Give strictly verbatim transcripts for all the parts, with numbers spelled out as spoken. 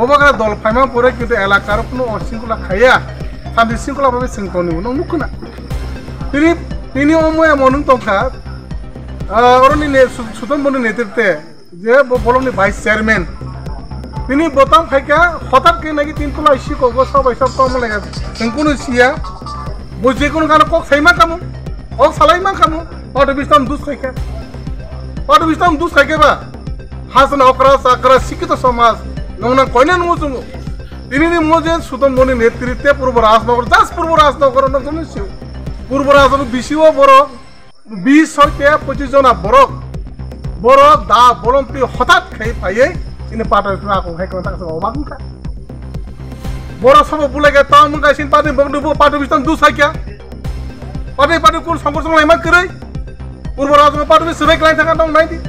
Obo kana dol phaima pore kintu elakar kuno o singkula khaya. Sandi singkula babe sing toni uno mukuna. Tini, tini omo emo nung tongkha. Ah, oroni ne su-, suton boni netrite. Je bo bolongni vice chairman. Tini botam phaika hotat ke nagi tin tulai siko go sabai sab tom lega. Sing kuno siya. Bo je kuno kana kok sai ma kamu. Kok salai ma kamu. Padu bistam dus khaika. Padu bistam dus khaika ba. Hasna okra sakra sikito samaj. Nongna koina nungo chungo. Tini ni mo je suton boni netrite Purbo Rajnagar, das Purbo Rajnagar nong chungo siu. Purbo Rajnagar bisiwo borok. Bis hoite pochis jona borok, borok da bolong twi hotat khai phaiye, ini pato khna ko khai ko tak so obak ka. Borok sabo bulai ga tong mun kai sin pati bok dubu patu bistam du sakya. Pati pati kun songkor song laima kere. Purbo rajma patu bi sebai klai thanga tong nai di.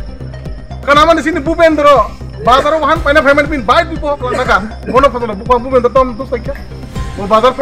Kana mani sini Bupendro, bazar wahan paina phaimani pin bai bipo klai thaka. Bono photo Bupendro tong du sakya. Bo bazar